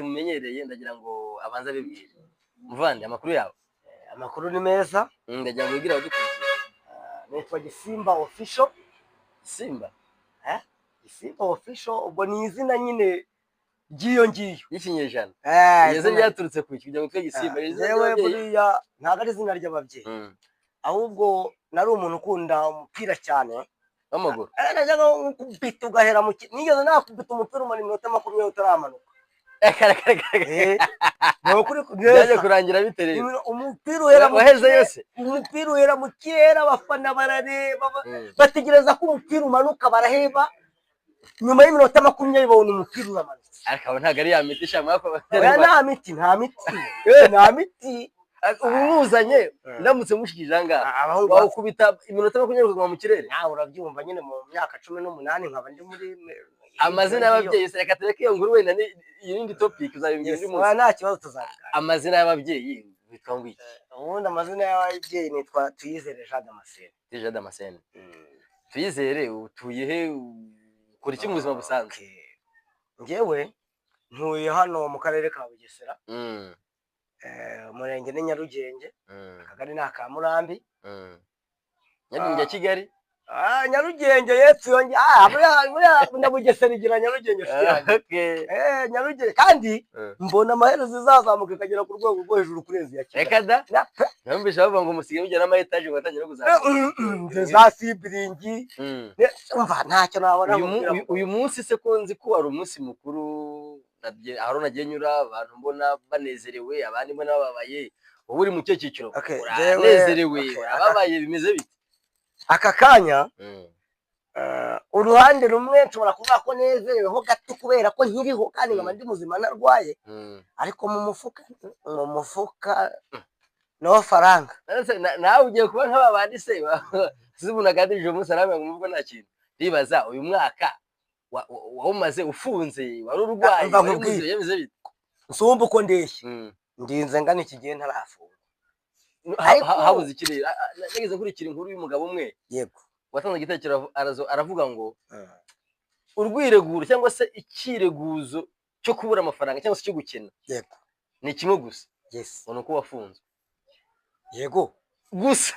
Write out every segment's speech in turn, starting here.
Mumenyereye, ndagira ngo abanze abibwire. Muvandi, amakuru yawe? Amakuru ni meza. Ndagira ngo wibwire abadukurikiye. Nitwa Gisimba Official. Simba? Gisimba Official, ubwo ni izina nyine ry'iyo ngiyo. Y'ikinyejana. Eh, Iryo zina ryaturutse ku iki kugira ngo twe Gisimba? Iri zina Yewe, ry'ababyeyi? Buriya ntabwo ari izina ry'ababyeyi, ahubwo nari umuntu ukunda umupira cyane. W'amaguru? Najyaga nkukubita ugahera mu nigeze nakubita umupira umara iminota 20 utaramanuka. Reka. Eh, ni ukuri. Byaje kurangira bite rero? Umupira uhera mu Waheze yose? Umupira uhera mu kirere, abafana barareba, bategereza ko umupira umanuka, baraheba. Nyuma y'iminota 20 babona umupira uramanutse. Ariko abo ntabwo ari ya miti sha mwako. Oya, nta miti, nta miti, nta miti. Ubu muzanye, ndamutse mushikije aha ngaha, Abahungu wawukubita iminota 20 ukaguma mu kirere? Nawe urabyumva nyine, mu myaka 18 nkaba ndi muri Amazina y'ababyeyi se? Reka tureke iyo nkuru, wenda ni iyindi topic, uzabimbwira Yes, undi munsi. Oya, nta kibazo, tuzabiganira. Amazina y'ababyeyi witwa ngo iki? Ubundi amazina y'ababyeyi nitwa Tuyizere Jean Damascene. Jean Damascene Tuyizere, utuye he? Ukora iki mu buzima busanzwe? Okay. Njyewe ntuye hano mu karere ka Bugesera, umurenge ni Nyarugenge, akagari ni aka Murambi. Nyarugenge ya Kigali? Ah, Nyarugenge yepfo yonge, ah, buriya na Bugesera igira Nyarugenge, nshuti yanjye. Eh, Nyarugenge kandi mbona amaherezo izazamuka ikagera ku rwego rwo hejuru kurenza iya Kigali. Reka da! Numvise bavuga ngo musigaye mujya n'ama etaje, ngo batangira no kuzamuka. Za sibiringi. Umva, ntacyo nabona nkubwira. Uyu munsi se, ko nzi ko wari umunsi mukuru, aho nagiye nyura abantu mbona banezerewe, abandi mbona bababaye, wowe uri mu cyo cyiciro? Okay, Uranezerewe? Okay, Urababaye? Bimeze bite? Aka kanya, uruhande rumwe nshobora kuvuga ko nezereweho gato kubera ko nkiriho kandi nkaba ndi muzima ntarwaye, ariko mu mufuka no faranga. None nawe ugiye kuba nk'aba bandi se size umuntu aganirije umunsi arambwira ngo umuvugo nta kintu. Ndibaza, uyu mwaka wawumaze ufunze, wari urwaye, Umva wari nkubwire. muzima, bimeze bite? Nsumba uko ndeshya, ndinze ngana iki gihe ntarafunga. Habuze ikirere. Nageze nkurikira inkuru y'umugabo umwe watanze igitekerezo, aravuga ngo urwireguro cyangwa se ikireguzo cyo kubura amafaranga cyangwa se cyo gukena ni kimwe gusa, ngo ni uko wafunzwe gusa.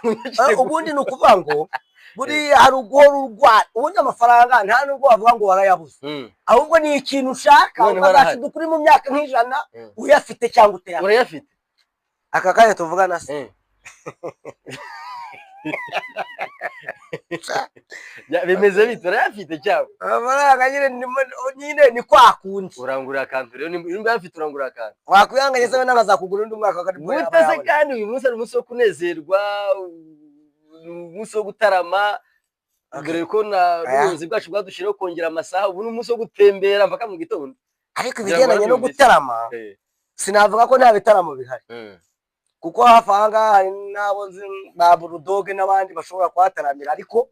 Ubundi ni ukuvuga ngo buriya hari uguhora urwara. Ubundi amafaranga nta nubwo wavuga ngo warayabuze, ahubwo ni ikintu ushaka Noneho arahari. ukazashiduka uri mu myaka nk'100 uyafite cyangwa utayafite. Urayafite? Aka kanya tuvugana se? Bimeze bite? Urayafite cyangwa? Amafaranga nyine nyine ni kwa kundi. Urangurira akantu rero, nimba uyafite urangurira akantu. Wakwihanganye se, wenda nkazakugura undi mwaka kandi ubwo yaba Gute se? yabonetse. Kandi uyu munsi ari umunsi wo kunezerwa, umunsi wo gutarama, dore ko na Aya. n'ubuyobozi bwacu bwadushyiriyeho kongera amasaha. Ubu ni umunsi wo gutembera mpaka mu gitondo. Ariko Ngira ngo ibigendanye no warabyumvise. gutarama, sinavuga ko nta bitaramo bihari, kuko hafi aha ngaha hari n'abo nzi ba Burudoge n'abandi bashobora kuhataramira, ariko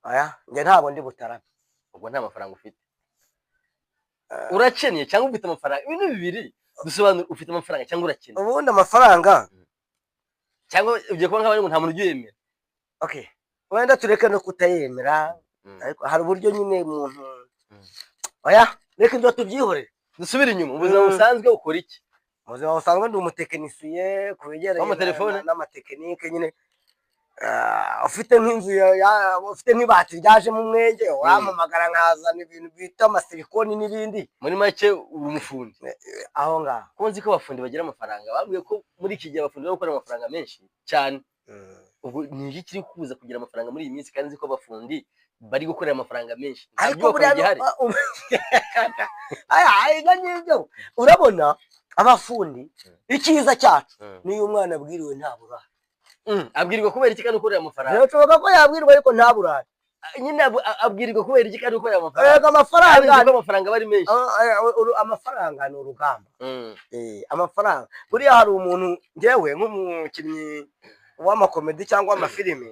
aya njye ntabwo ndi butarame. Ubwo nta mafaranga ufite? Urakennye cyangwa ufite amafaranga? Ibintu bibiri dusobanura: ufite amafaranga cyangwa urakennye? Ubundi amafaranga Cyangwa ugiye kuba nk'abandi ngo nta muntu ujya uyemera? Okay, wenda tureke no kutayemera, ariko hari uburyo nyine umuntu oya, reka ibyo tubyihorere. Dusubire inyuma, mu buzima busanzwe ukora iki? Mu buzima busanzwe ndi umutekinisiye ku bigendanye W'amatelefone? n'amatekinike nyine. Ah, ufite nk'inzu ufite nk'ibati ryajemo umwenge, wampamagara nkazana ibintu bita amasilikoni n'ibindi. Muri make uri umufundi? Aho ngaho. Ko nzi ko abafundi bagira amafaranga, bambwiye ko muri iki gihe abafundi bari gukora amafaranga menshi cyane. Ubwo ni iki kiri kuza kugira amafaranga muri iyi minsi, kandi nzi ko abafundi bari gukorera amafaranga menshi? Nta Ariko byubako buriya bigihari. Aya aya ngibyo, urabona abafundi, icyiza cyacu niyo umwana abwiriwe nta burara. Abwirwa kubera iki kandi ukorera amafaranga? Birashoboka ko yabwirwa ariko nta burara. Nyine abwirwa kubera iki kandi ukorera amafaranga? Erega Kandi amafaranga nzi ko amafaranga aba ari menshi. Amafaranga ni urugamba. Amafaranga buriya hari umuntu, njyewe nk'umukinnyi w'amakomedi cyangwa amafilimi,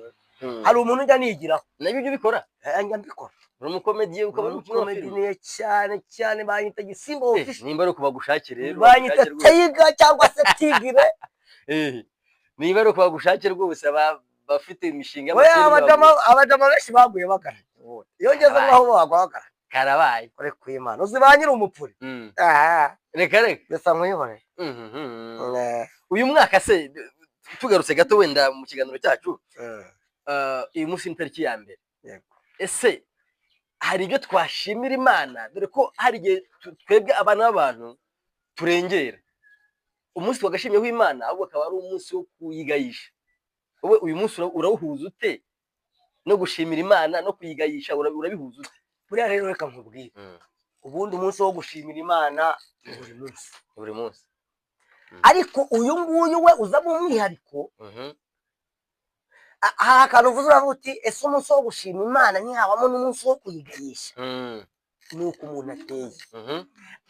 hari umuntu ujya nigiraho. Nabyo ibyo ubikora? Njya mbikora. Uri umukomediye, ukaba uri umukinnyi Umukomedi w'amafilimi? Cyane cyane, banyita Gisimba Official. Nimba ari ukubagushakire rero, Banyita bagushakire rwose. Tiger cyangwa se Tigre. Niba ari ukubagushakire rwose, bafite imishinga Oya, y'amafilimi. abajama benshi baguye bagara, iyo ngeze nkaho bagwa bagara. Karabaye. Uri kwimana uzi ba nyiri umupuri. Ah, Reka reka. Bisa nkwihorere. Uyu mwaka se, tugarutse gato wenda mu kiganiro cyacu, uyu munsi ni tariki ya mbere. Ese hari ibyo twashimira Imana? Dore ko hari igihe twebwe abana b'abantu turengera umunsi twagashimyeho Imana, ahubwo akaba ari umunsi wo kuyigayisha. Wowe uyu munsi urawuhuza ute no gushimira Imana no kuyigayisha? Urabihuza ute? Buriya rero reka nkubwire, ubundi umunsi wo gushimira Imana ni buri munsi. Buri munsi. Ariko uyu nguyu we uzamo umwihariko. Hari akantu uvuze, uravuga uti: "Ese umunsi wo gushima Imana ntihabamo n'umunsi wo kuyigayisha?" Ni uko umuntu ateye.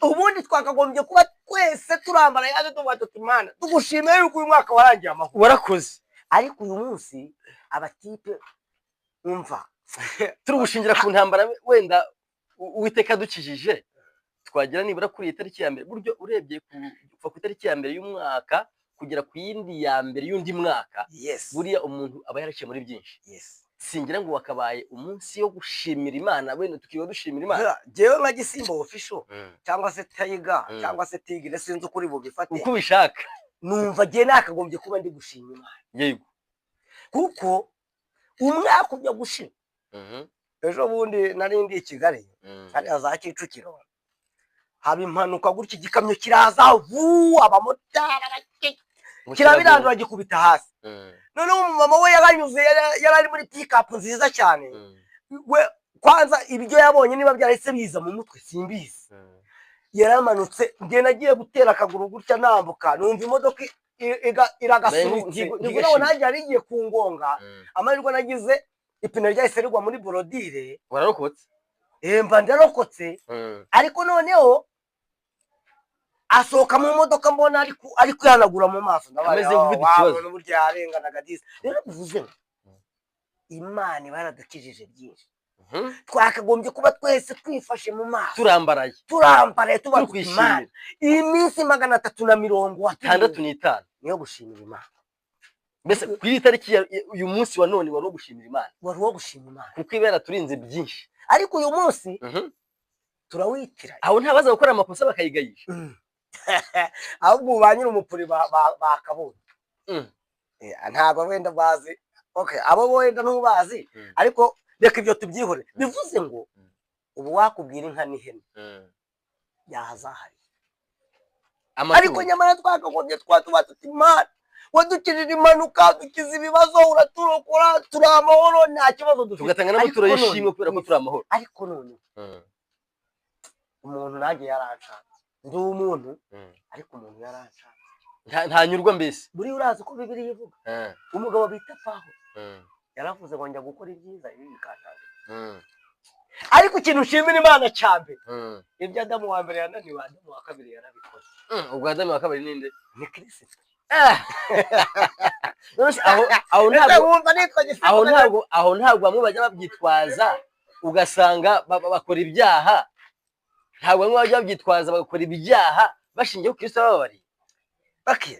Ubundi twakagombye kuba twese turambara yaje tuvuga tuti: "Imana, tugushimiye yuko uyu mwaka warangiye amahoro." Warakoze. Ariko uyu munsi abatipe, umva, Turi gushingira ku ntambara wenda Uwiteka adukijije twagera nibura kuri iyi tariki ya mbere. Buryo urebye kuva ku itariki ya mbere y'umwaka kugera ku yindi ya mbere y'undi mwaka, buriya umuntu aba yaraciye muri byinshi. Singira ngo wakabaye umunsi wo gushimira Imana, wenda tukiba dushimira Imana. Jyewe nka Gisimba Official cyangwa se Tiger cyangwa se Tigre, sinzi uko uri bubifate, uko ubishaka, numva jye nakagombye kuba ndi gushima Imana, kuko umwaka ujya gushira. Ejo bundi nari ndi i Kigali, hariya za Kicukiro, haba impanuka gutya, igikamyo kiraza vu, abamotari kirabirandura, gikubita hasi. Noneho umumama we yaranyuze, yari ari muri pick-up nziza cyane. We kwanza ibyo yabonye niba byarahise biza mu mutwe simbizi, yaramanutse. Njye nagiye gutera akaguru gutya nambuka, numva imodoka iragasunitse, bivuga ngo nanjye yari igiye kungonga. Amahirwe nagize, ipine ryahise rigwa muri bordure. Wararokotse. Mba ndarokotse. Ariko noneho asohoka mu modoka, mbona ari kwihanagura mu maso. Ameze nk'ufite ikibazo. N'uburyo yarenganaga disi. Rero bivuze ngo Imana iba yaradukijije byinshi, twakagombye kuba twese twifashe mu maso, turambaraye, turambaraye, tuba turi kwishimira. Imana, iyi minsi 365 65. Niyo gushimira Imana. Mbese kuri iyi tariki, uyu munsi wa none wari uwo gushimira Imana. Wari uwo gushima Imana. Kuko iba yaraturinze byinshi. Ariko uyu munsi turawitira. Aho ntabaza gukora amakosa bakayigayisha. Ahubwo ubu ba nyir'umupuri bakabonye. Ntabwo wenda bazi, okay, abo wenda ntubazi, ariko reka ibyo tubyihore. Bivuze ngo ubu wakubwira inka n'ihene yahazahariye. Amatungo. Ariko nyamara twakagombye twa tuba tuti: "Imana wadukijije impanuka, dukiza ibibazo, uraturokora, turi amahoro, nta kibazo dufite." Tugatanga n'amaturo Ariko y'ishimwe kubera ko turi amahoro. Ariko none umuntu nanjye yaranshatse, ndi umuntu, ariko umuntu yaranshatse. Ntanyurwa mbese. Buriya urazi ko Bibiliya ivuga, umugabo bita Pawulo yaravuze ngo: "Njya gukora ibyiza, ibi bikantanga." Ariko ikintu ushimira Imana cya mbere, ibyo Adamu wa mbere yananiwe, Adamu wa kabiri yarabikoze. Ubwo Adamu wa kabiri ninde? Ni Kirisito. None se aho ntabwo Wumva nitwa Gisimba? Aho ntabwo bamwe bajya babyitwaza, ugasanga bakora ibyaha? Ntabwo bamwe bajya babyitwaza bagakora ibyaha bashingiye ku Kristo yabababariye? Okay.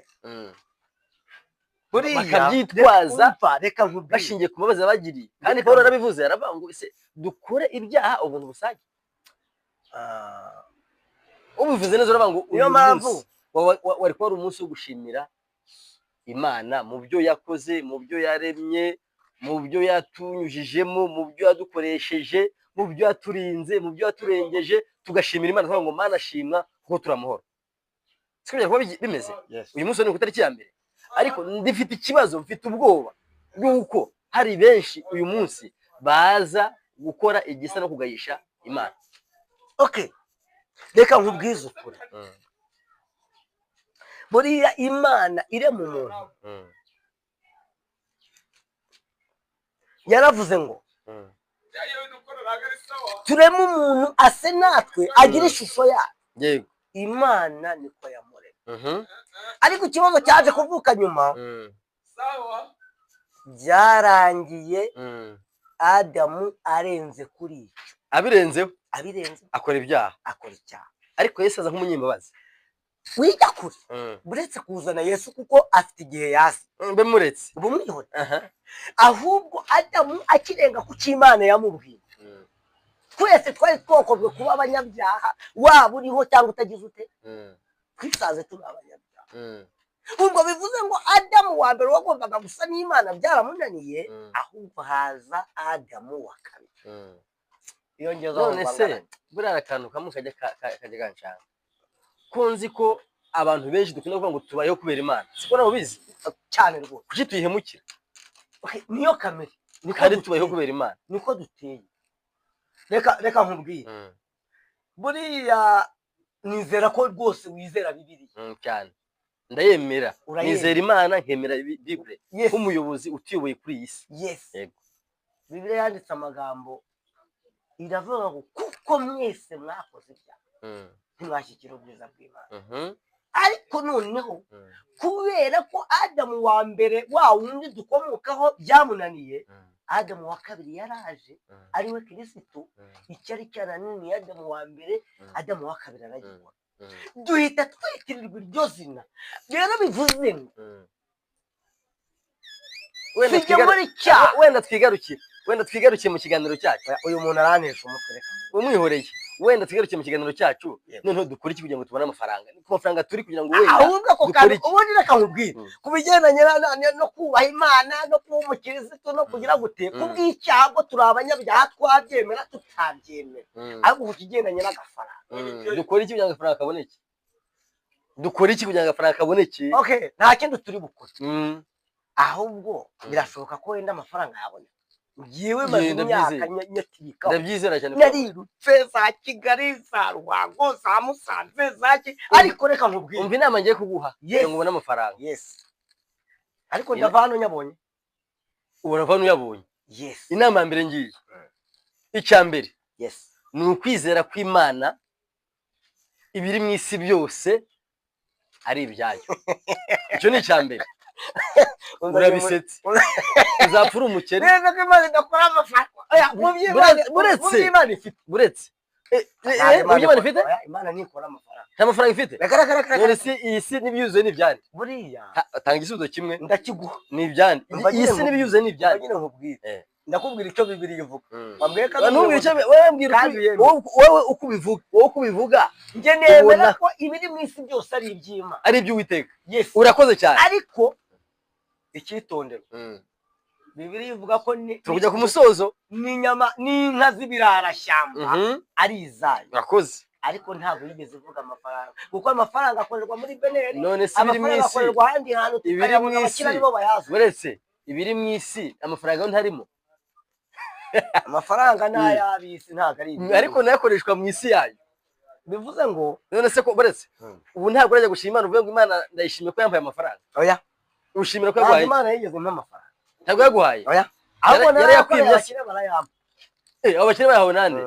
Buriya Bakabyitwaza umva, reka nkubwire. bashingiye ku mbabazi yabagiriye. Kandi Reka Paul yarabivuze, aravuga ngo: "Ese dukore ibyaha ubuntu busage?" Ubivuze neza, uravuga ngo Niyo uyu mpamvu munsi wari kuba ari umunsi wo gushimira Imana mu byo yakoze, mu byo yaremye, mu byo yatunyujijemo, mu byo yadukoresheje, mu byo yaturinze, mu byo yaturengeje. Tugashimira Imana tuvuga ngo: "Mana shimwa kuko turi amahoro." Siko byari kuba bimeze? Uyu munsi ni ku itariki ya mbere, ariko ndifite ikibazo, mfite ubwoba bw'uko hari benshi uyu munsi baza gukora igisa no kugayisha Imana. Okay, reka nkubwize ukuri. Buriya Imana irema umuntu yaravuze ngo: "Tureme umuntu ase natwe, agire ishusho yacu." Imana niko yamuremye. Ariko ikibazo cyaje kuvuka nyuma, byarangiye Adamu arenze kuri icyo. Abirenzeho. Abirenze. Akora ibyaha. Akora icyaha. Ariko Yesu aza nk'umunyembabazi. Wijya kure, buretse kuzana Yesu kuko afite igihe yazi. Mbe muretse. Ubu mwihore. Ahubwo Adamu akirenga ku cyo Imana yamubwiye. Twese twari twokobwe kuba abanyabyaha, waba uriho cyangwa utagize ute, twisanze turi abanyabyaha. Ubwo bivuze ngo Adamu wa mbere wagombaga gusa n'Imana byaramunaniye, ahubwo haza Adamu wa kabiri. Iyo ngezeho None se buriya akantu kamwe kajya kajya ganshanga, ko nzi ko abantu benshi dukunda kuvuga ngo tubayeho kubera Imana, siko nawe ubizi? Cyane rwose. Kuki tuyihemukira? Okay, niyo kamere, niko Kandi tubayeho duteye. kubera Imana. Niko duteye. Reka nkubwire, buriya nizera ko rwose wizera Bibiliya. Cyane, ndayemera. Urayemera. Nizera Imana, nkemera Bible nk'umuyobozi utuyoboye kuri iyi si. Yego. Bibiliya yanditse amagambo, iravuga ngo kuko mwese mwakoze ibyaha, ntimwashyikira ubwiza bw'Imana. Ariko noneho kubera ko Adamu wa mbere, wa wundi dukomokaho, byamunaniye, Adamu wa kabiri yaraje, ariwe Kirisitu. Icyari cyarananiye Adamu wa mbere, Adamu wa kabiri aragikora, duhita twitirirwa iryo zina. Rero bivuze ngo Wenda tujya muri cyaha. Wenda twigarukiye mu kiganiro cyacu. Oya, uyu muntu arantesha umutwe, reka. Umwihoreye. Wenda twigarukiye mu kiganiro cyacu. Noneho dukora iki kugira ngo tubone amafaranga? Ku mafaranga turi kugira ngo wenda Ahubwo ako dukore kantu iki? Ubundi reka nkubwire, ku bigendanye no kubaha Imana no kuba umukirisitu no kugira gute, kubw'icyago turi abanyabyaha, twabyemera tutabyemera. Ariko ku kigendanye n'agafaranga, Dukora iki kugira ngo amafaranga kaboneke? Dukora iki kugira ngo amafaranga kaboneke? Okay, nta kindi turi bukore. Ahubwo birashoboka ko wenda amafaranga yaboneka. Ngiwe maze Ye, imyaka ndabyizeye. nyatibikaho. Ndabyizera cyane ko Narirutse za Kigali, za Ruhango, za Musanze, za ariko reka nkubwire. Umva inama ngiye kuguha kugira ngo ubone amafaranga. Yes, ariko ndava hano nyabonye. Urava hano uyabonye. Inama ya mbere ngiye, icya mbere ni ukwizera kw'Imana ibiri mu isi byose ari ibyayo. Icyo ni icya mbere. Urabisetse, uzapfa uri umukene. Neza ko Imana idakora amafaranga. Oya, mu by'Imana Buretse. mu by'Imana ifite. Buretse. Ntabwo Mu by'Imana ifite? Oya, Imana ntikora amafaranga. Nta mafaranga ifite? Reka, reka, reka, reka. None se iyi si n'ibyuzuye ni ibyande? Buriya Tanga igisubizo kimwe. Ndakiguha. Ni ibyande? Umva Iyi nyine si nkubwire. n'ibyuzuye ni Umva ibyande? nyine nkubwire. Ndakubwira icyo Bibiliya ivuga. Wambwiye ko ari Ntumbwire icyo umuyobozi. wowe mbwira Kandi uyemere. Wowe uko ubivuga, wowe uko ubivuga. Njye nemera Ubona- ko ibiri mu isi byose ari iby'Imana. Ari iby'Uwiteka. Yes. Urakoze cyane. Ariko icyitonderwa, Bibiliya ivuga ko ni Turi kujya ku musozo. n'inyama n'inka z'ibirarashyamba ari izayo. Urakoze. Ariko ntabwo yigeze ivuga amafaranga, kuko amafaranga akorerwa muri BNR, None se ibiri mu amafaranga isi akorerwa ahandi hantu, ibiri tukayabona, mu isi abakire aribo bayazi. Uretse ibiri mu isi, amafaranga yo ntarimo? Amafaranga ni ay'ab'isi, ntabwo ari iby'isi. Ariko nayo akoreshwa mu isi yayo. Bivuze ngo None se ko buretse ubu ntabwo urajya gushima Imana uvuge ngo Imana ndayishimiye ko yampaye amafaranga? Oya. Ushimira ko Ntabwo yaguhaye iki? Imana yigeze impa amafaranga. Ntabwo yaguhaye? Oya, ahubwo Yarayakwimye narayakoreye, se? abakire barayampa. Abo bakire bayahawe nande?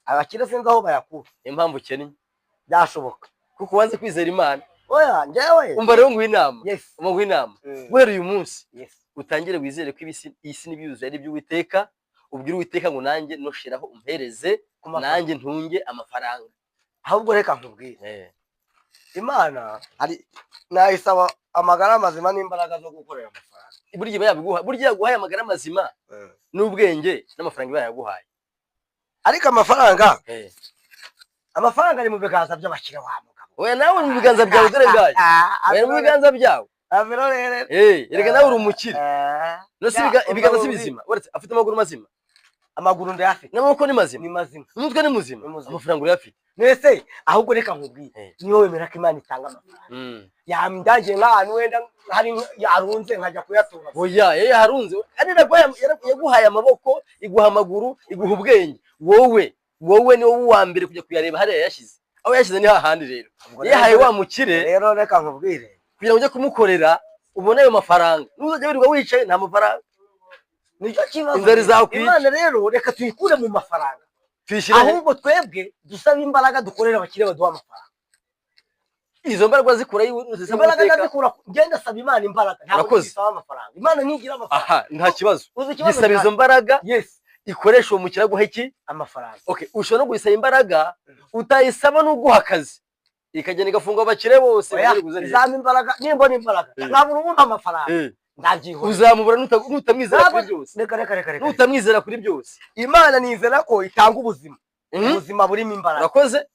Abakire sinzi aho bayakura. Niyo mpamvu ukennye. Byashoboka. Kuko wanze kwizera Imana. Oya, njyewe Umva rero nguhe inama. Umva nguhe inama. Guhera uyu munsi utangire wizere ko isi n'ibyuzuye ari iby'Uwiteka. Ubwire Uwiteka ngo nanjye nushiraho umpereze, Ku mafaranga. nanjye ntunge amafaranga. Ahubwo reka nkubwire, Imana hari nayisaba amagara mazima n'imbaraga zo gukorera amafaranga. Burya iba yabiguha. Burya yaguhaye amagara mazima n'ubwenge, n'amafaranga iba yaguhaye. Ariko amafaranga ari mu biganza by'abakire, wa mugabo. Oya, nawe uri mu biganza byawe, dore ngayo. Oya, mu biganza byawe. Erega nawe uri umukire. No si ibiganza si bizima? Uretse afite amaguru mazima? Amaguru ndayafite. N'amaboko ni mazima? Ni mazima. N'umutwe ni muzima? Ni muzima. Amafaranga urayafite. Nese ahubwo reka nkubwire, niba wemera ko Imana itanga amafaranga, yandagiye nk'ahantu wenda hari yarunze nkajya kuyatora. Oya, iyo yaharunze ari yaguhaye amaboko, iguha amaguru, iguha ubwenge. Wowe ni wowe uwa mbere kujya kuyareba hariya yashyize. Aho yashyize ni hahandi rero. Ubwo Iyo yahaye wa mukire rero reka nkubwire, kugira ngo ujye kumukorera ubone ayo mafaranga. Ntuzajya wirirwa wicaye nta mafaranga. Nicyo kibazo. Inzara izakwica. Imana rero reka tuyikure mu mafaranga. Tuyishyire he? Ahubwo twebwe dusaba imbaraga, dukorera abakire baduha amafaranga. Izo mbaraga zikura Imbaraga ndazikura, ngenda saba Imana imbaraga, ntabwo Urakoze. ngisaba amafaranga. Imana ntigira amafaranga. Aha nta kibazo. Uzi ikibazo Gisaba izo gihari? mbaraga, ikoresha uwo mukire aguha iki? Amafaranga. Okay, ushobora no gusaba imbaraga utayisaba n'uguha akazi, ikagenda igafunga abakire bose. Oya, bagere kuzana. Izampa imbaraga nimbona imbaraga, nkabura umpa amafaranga, ndabyihorera. Uzamubura nutamwizera kuri byose. Reka, reka, reka, reka. Nutamwizera kuri byose. Imana nizera ko itanga ubuzima. Ubuzima burimo imbaraga. Urakoze.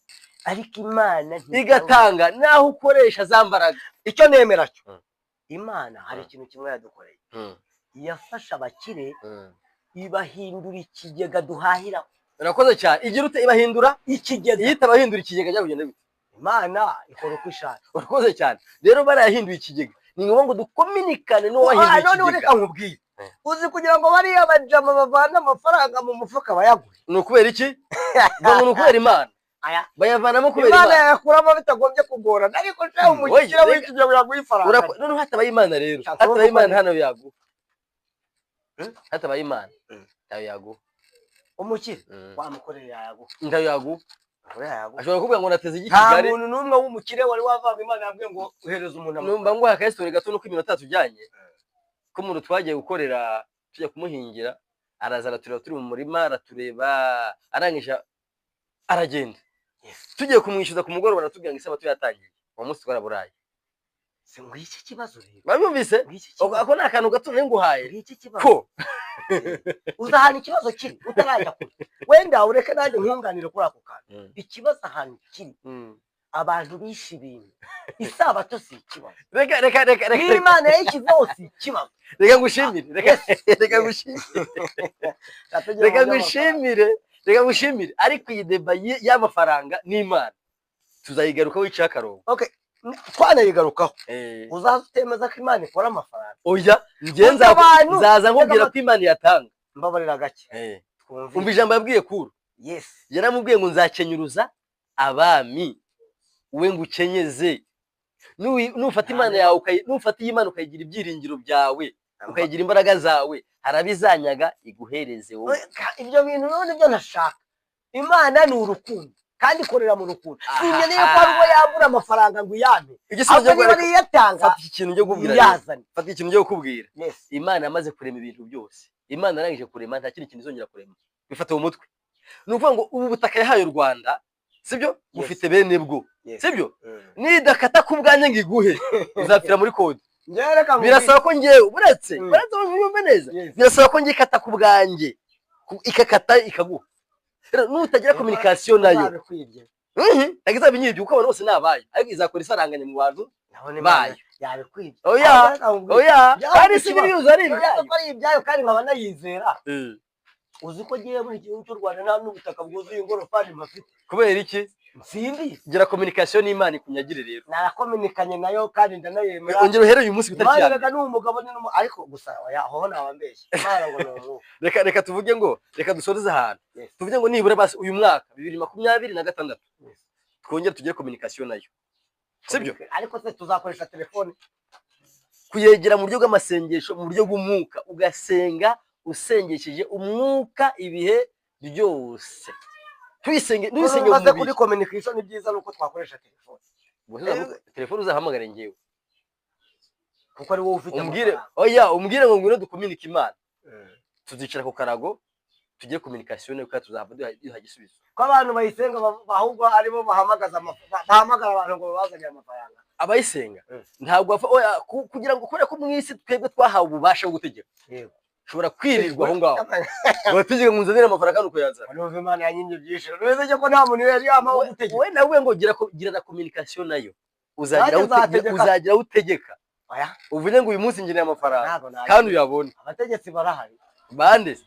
Ariko Imana igatanga naho ukoresha za mbaraga. Icyo nemera cyo, Imana hari ikintu kimwe yadukoreye: yafashe abakire ibahindura ikigega duhahiraho. Urakoze cyane. Igira ute? Ibahindura ikigega. Iyo itabahindura ikigega byagenda bite? Imana ikora uko ishaka. Urakoze cyane. Rero barayahinduye ikigega, ni ngombwa ngo dukominikane n'uwahinduye None ikigega. reka nkubwire, uzi kugira ngo bariya bajama bavane amafaranga mu mufuka bayagure? Ni ukubera iki? Ngo ni ukubera Imana. Aya. Bayavanamo kubera Imana Imana. yayakuramo bitagombye kugorana, ariko shaho umukire Oya, w'iki gihe yaguha ifaranga. Noneho hatabaye Imana rero, Shaka hatabaye kuvuga Imana ko hano yaguha. Hatabaye Imana ntayo yaguha. Umukire wamukorera yayaguha. Ntayo yaguha. Yamukorera yayaguha. Ashobora kuvuga ngo nateze igi Nta Kigali. muntu n'umwe w'umukire wari wavanga Imana yabwiye ngo uhereze umuntu Numva amafaranga. nguha akasitori gato nuko iminota tujyanye, ko umuntu twagiye gukorera, tujya kumuhingira, araza aratureba turi mu murima, aratureba, arangije aragenda. Tugiye kumwishyuza ku mugoroba, aratubwira ngo isabato yatangiye, uwo munsi twaraburaye. Se ngiki kibazo rero. Babyumvise? Ngiki kibazo. Ako ni akantu gato nari nguhaye. Ngiki kibazo. Ko Uzi ahantu ikibazo kiri utarajya kure, wenda ureke nanjye nkunganire kuri ako kantu. Ikibazo ahantu kiri, abantu bishe ibintu. Isabato si ikibazo. Reka, reka, reka, reka. Niba Imana yayishyizeho si ikibazo. Reka ngushimire, reka, reka ngushimire, reka ngushimire, reka ngushimire. Ariko iyi débat y'amafaranga n'Imana tuzayigarukaho iciye akarongo. Okay, twanayigarukaho. Uzaza utemeza ko Imana ikora amafaranga. Oya, njye Uzi abantu- nzaza nkubwira ko Imana iyatanga. Mbabarira gake twumve. Umva ijambo yabwiye Kuro. Yaramubwiye ngo nzakenyuruza abami, we ngukenyeze. Nufata Imana yawe nufata iyi Imana ukayigira ibyiringiro byawe, ukayigira imbaraga zawe, harabizanyaga iguhereze wowe. Ibyo bintu none ibyo ntashaka. Imana ni urukundo kandi ikorera mu rukundo. Sinkeneye ko hari ubwo yambura amafaranga ngo uyampe. Igisubizo. Ahubwo niba ariyo iyatanga, Fata iki kintu njye kukubwira rero. uyazane. Fata ikintu njye kukubwira. Imana yamaze kurema ibintu byose. Imana yarangije kurema, nta kindi kintu izongera kurema. Bifata mu mutwe. Ni ukuvuga ngo ubu butaka yahaye u Rwanda, sibyo? Bufite bene bwo. Sibyo? Nidakata ku bwanjye ngo iguhe, uzapfira muri kode. Njyewe reka nkubwire. Birasaba ko ngewe, uretse uretse ubyumve neza, birasaba ko ngikata ku bwanjye, ikakata ikaguha. Rero nutagira communication nayo, Izabikwibye. Ntabwo izabinyibye kuko abantu bose ni abayo, ariko izakora isaranganya mu bantu Ndabona bayo. Imana yabikwibye. Oya, Ahubwo reka nkubwire. oya, Byaba kandi si ikibazo. ibiri ari Uretse ibyayo. ko ari ibyayo kandi nkaba nayizera. Uzi ko ngiye muri iki gihugu cy'u Rwanda nta n'ubutaka bwuzuye ingorofani mpafite? Kubera iki? Simbizi. Gira communication n'Imana ikunyagire rero. Narakominikanye nayo kandi ndanayemera. Ongera uhere uyu munsi ku itariki Imana ya mbere. reka ni umugabo ni ariko gusa oya, hoho naba mbeshye. Imana ngo ni umwuka. Reka, reka tuvuge ngo, reka dusoreze ahantu. Tuvuge ngo nibura basi uyu mwaka 2026 twongere tugire communication nayo, sibyo? Ariko se tuzakoresha telefone? Kuyegera mu buryo bw'amasengesho, mu buryo bw'umwuka, ugasenga usengesheje umwuka ibihe byose. Tuyisenge, ntuyisenge mu Maze kuri mubiri. communication ni byiza nuko twakoresha telefone. Ubwo telefone uzahamagare njyewe. Kuko ari wowe ufite Umbwire. amafaranga. Oya, umbwire ngo ngwino dukominike Imana. Tuzicara ku karago tugire communication nayo kandi tuzahava duha igisubizo. Ko abantu bayisenga ahubwo aribo bahamagaza bahamagara abantu ngo babazanire amafaranga. Abayisenga ntabwo bapfa, oya, kugira ngo, kubera ko mu isi twebwe twahawe ububasha bwo gutegeka, ushobora kwirirwa aho ngaho wategeka ngo unzanire amafaranga kandi ukayazana. Numva Imana yanyimye byinshi. Uretse ko nta muntu yari yampa wo gutegeka. We nawe ngo gira na communication nayo, uzagira Nanjye aho nzategeka. Uzagira aho utegeka, Oya, uvuge ngo uyu munsi ngeneye amafaranga ntabwo najya. kandi uyabone. Abategetsi barahari. Bande se?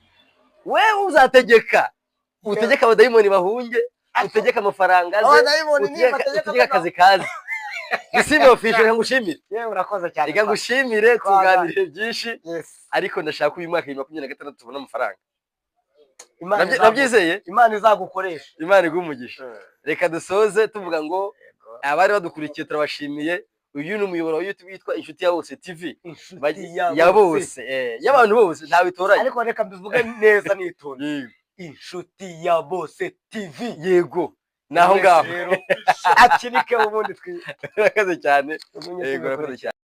Wewe uzategeka, utegeke abadayimoni bahunge, utegeke amafaranga aze, Abadayimoni utegeke nibategeka akazi kaze. Gisimba Official, reka ngushimire. Yewe, urakoze cyane. Reka ngushimire, tuganiriye byinshi, ariko ndashaka uyu mwaka 2026 tubone amafaranga. Imana Nabyizeye. Imana izagukoresha. Imana iguhe umugisha. Reka dusoze tuvuga ngo abari badukurikiye turabashimiye. Uyu ni umuyoboro wa YouTube witwa Inshuti ya Bose TV. Inshuti Ya bose, y'abantu bose, ntawe itoranye. Ariko reka mbivuge neza nitonze. Yego. Inshuti ya Bose TV. Yego, naho ngaho. Rero akinike ubundi twi Urakoze cyane. tumenye Yego, urakoze tubikurikira. cyane.